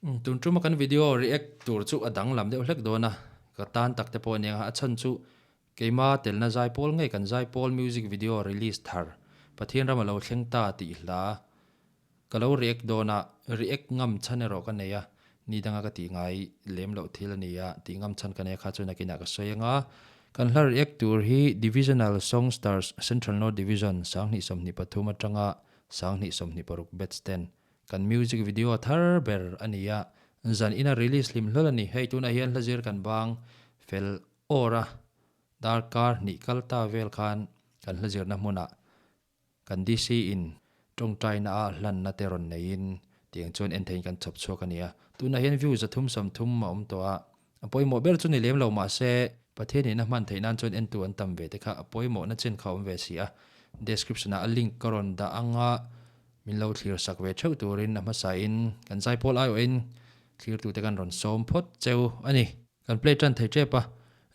Tun tuma kan video react tur chu a danglam deuh hlek dawn a, ka tan tak te pawh aniang a, a chhan chu keima telna zaipawl ngei kan zaipawl music video release thar Pathian ram a lo thleng ta tih hla ka lo react dawn a, react ngam chhan erawh ka nei a, ni danga ka tih ngai lem loh thil a ni a, tih ngam chhan ka nei a kha chuan nakinah ka sawi ang a, kan hla react tur hi Divisional Song Stars Central North Division 2023 atanga 2026 batch ten Kan music video thar ber a ni a, zan ina release hlim hlawl a ni. Hei tunah hian hla zir kan bang fel awr a, darkar hnih kal ta vel khan kan hla zirna hmunah kan DC in tawngtaina ah hlanna te rawn neiin tiang chuan en theiin kan chhawp chhuak a ni a. Tunah hian view 330 a awm tawh a, a pawimawh ber chu ni lem lo mahse Pathian in a hman theih nan chuan entu an tam ve te kha a pawimawhna chen kha a awm ve si a. Description ah a link ka rawn dah ang a. Min lo thlir sak ve theuh turin a hmasain kan zaipawl aiawhin thlirtute kan rawn sawm phawt cheu a ni. Kan play tan thei tep a,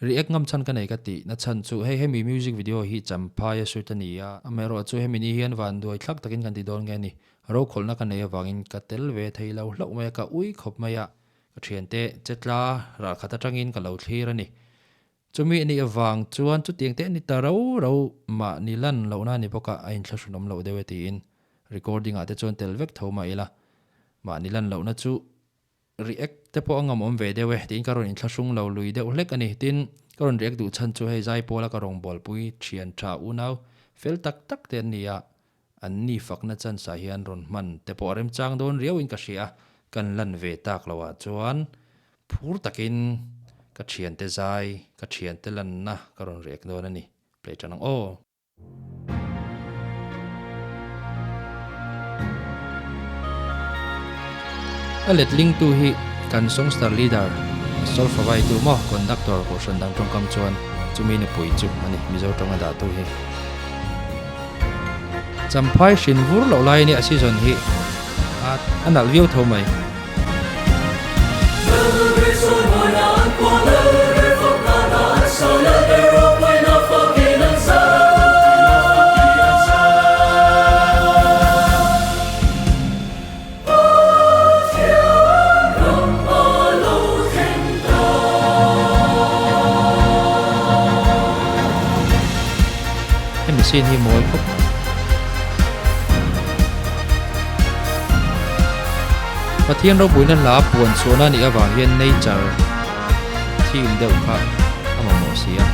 react ngam chhan ka nei ka tih na chhan chu hei hemi music video hi Champhai a shoot a ni a, amaherawh chu hemi ni hian vanduai thlak takin kan ti dawn nge ni, rokhawlhna ka nei avangin ka tel ve thei lo hlauh mai a, ka ui khawp mai a, ka thiante chetla ralkhat atangin ka lo thlir a ni. Chumi anih avang chuan chutiang te ni ta rau rau mahni lan lohna a ni bawk a, a inthlahrun awm loh deuh e tiin recording ah te chuan tel vek tho mah ila mahni lan lohna chu react te pawh a ngam awm ve deuh e tiin ka rawn inthlahrung lo lui deuh hlek a ni. Tin, ka rawn react duh chhan chu hei Zaipawla ka rawngbawlpui thian tha unau fel tak tak te an ni a, an ni fakna chance ah hian rawn hman te pawh a remchang dawn riauin ka hria a, kan lan ve tak loh ah chuan Phur takin ka thiante zai, ka thiante lanna ka rawn rek dawn a ni. Play tan ang aw. A letlingtu hi kan songster leader, solfa vaitu maw, conductor kohhran dang tawngkam chuan chumi nupui chu a ni, Mizo tawnga dahtu hi. Champhai hrin vur loh lai a nia season hi a nalh viau tho mai. Hemi scene hi mawi khawp mai. Pathian ropuina hla puan chhuahna a nih avang hian nature theme deuh kha a mamawh si a.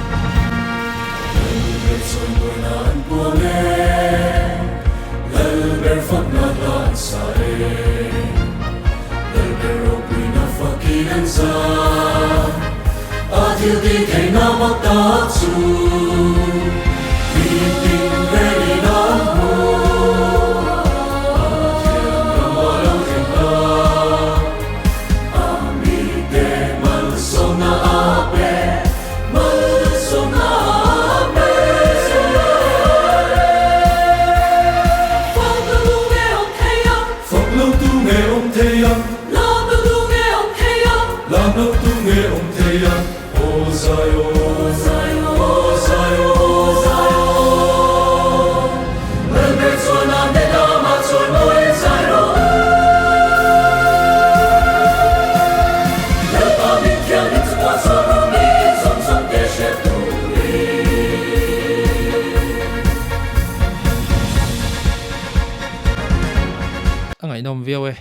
A ngaihnawm viau e.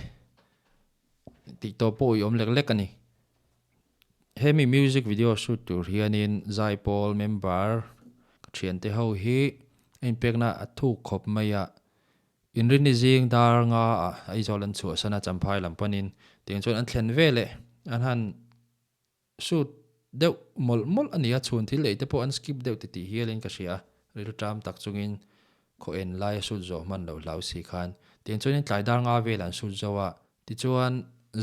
Tih tawh pawh uiawm lek lek a ni. Hemi music video shoot tur hianin Zaipawl member ka thiante ho hi a inpekna a thuk khawp mai a. Inrinni zing dar nga ah Aizawl an chhuahsan a Champhai lam panin tiang chuan an thlen veleh an han shoot deuh mawlh mawlh a ni a, chhun thil ei te pawh an skip deuh titih hialin ka hria a, rilru ṭam tak chungin khaw en laia shoot zawh hman loh hlau si khan tiang chuanin tlai dar nga velah an shoot zo a, Tichuan,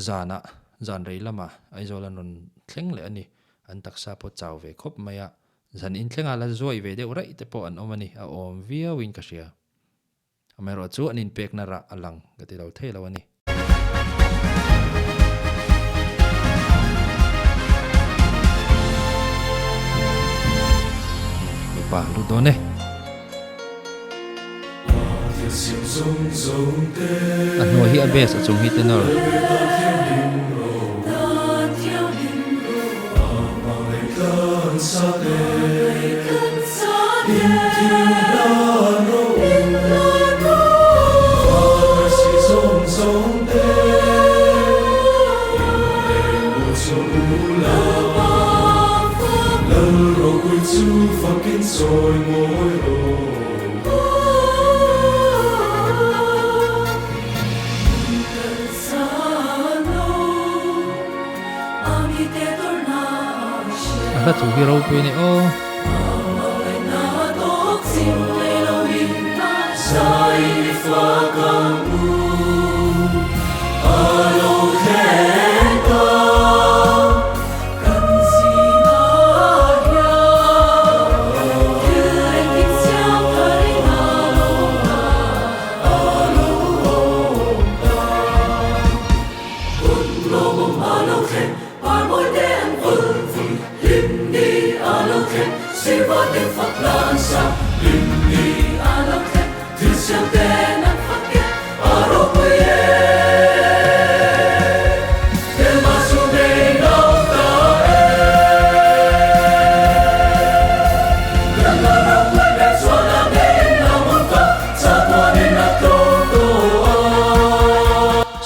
zanah, zan rei lamah Aizawl an rawn thleng leh a ni. An taksa pawh chau ve khawp mai a, zan inthlengah la zuai ve deuh raih te pawh an awm a ni, a awm viauin ka hria. Amaherawh chu an inpekna rah a lang ka ti lo thei lo a ni. Mipa lut dawn e. A hnuai hi a bass a chung hi tenor. chu fakin sawi mawi rawh. A hla thu hi ropui a ni aw.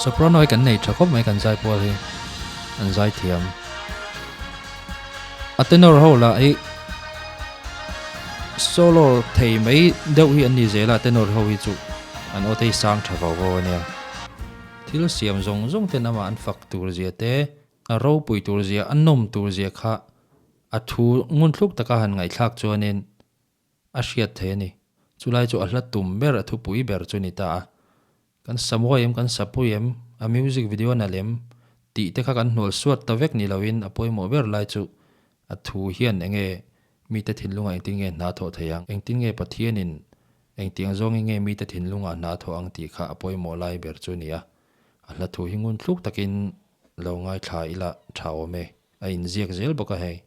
Soprano hi kan nei tha khawp mai kan zai pawl hi an zai thiam a tenor ho lah hi solo thei mai deuh hi an ni zel a tenor ho hi chu an aw te hi sang tha vau vau ania thil siam zawng zawng ten amah an fak tur zia te a ropui tur zia a nawm tur zia kha a thu ngun thluk taka han ngaihthlak chuanin a hriat thei a ni. Chulai chu a hla tum ber, a thupui ber chu ni ta a. Kan samuai em, kan sapui em, a music video a nalh em tih te kha kan hnual suat ta vek ni loin a pawimawh ber lai chu a thu hian enge mite thinlungah engtin nge hna thawh thei ang, engtin nge Pathianin engtiang zawngin nge mite thinlungah hna thawh ang tih kha a pawimawh lai ber chu a ni a. A hla thu hi ngun thluk takin lo ngaithla ila tha awm e. A inziak zel bawk a hei.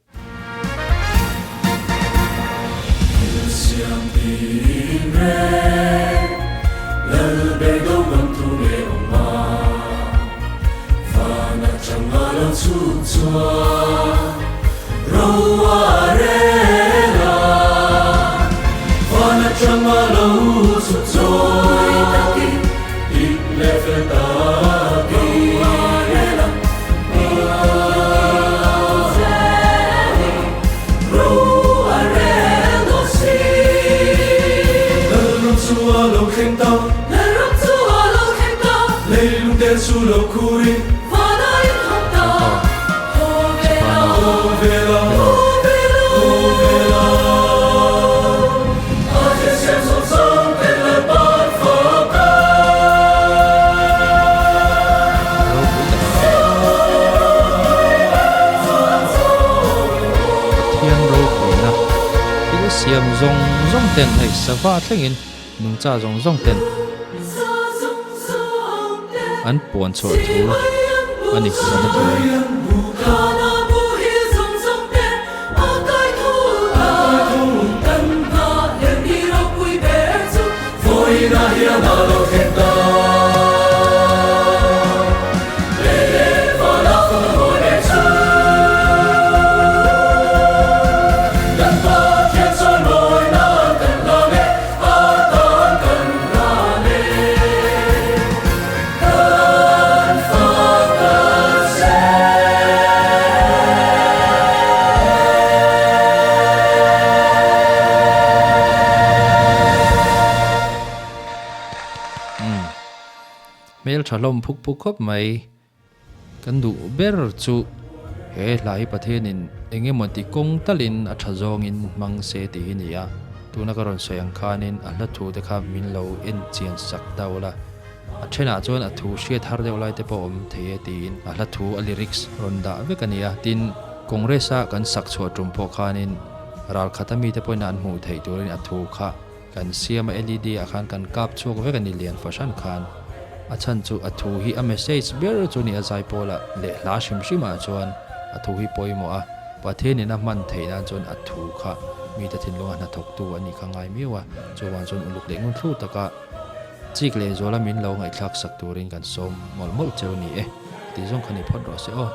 Pathian ropuina thil siam zawng zawng ten hei sava thlengin nungcha zawng zawng ten an puan chhuah thu a ni kan thu hi. Hmel tha hlawm phuk phuk khawp mai. Kan duh ber chu he hla hi Pathianin eng emaw ti kawng talin a tha zawngin hmang se tih hi ni a. Tuna ka rawn sawi ang khanin a hla thu te kha min lo en chian sak ta ula. A thenah chuan a thu hriat har deuh lai te pawh awm thei e tiin a hla thu a lyrics rawn dah vek a ni a. Tin, Congress a kan sak chhuah tum pawh khanin ralkhat a mite pawhin an hmuh theih turin a thu kha kan siam a LED ah khan kan kap chhuak vek a ni lian fahran khan. A chhan chu a thu hi a message ber chu ni a zaipawl ah leh hla hrim hrim ah chuan a thu hi pawimawh a, Pathianin a hman theih nan chuan a thu kha mite thinlunga hnathawktu a nih kha ngai miau a, chuvang chuan uluk leh ngunthlu taka Chik leh zuala min lo ngaihthlak sak turin kan sawm mawlh mawlh cheu ni e, tih zawng kha ni phawt rawh se aw.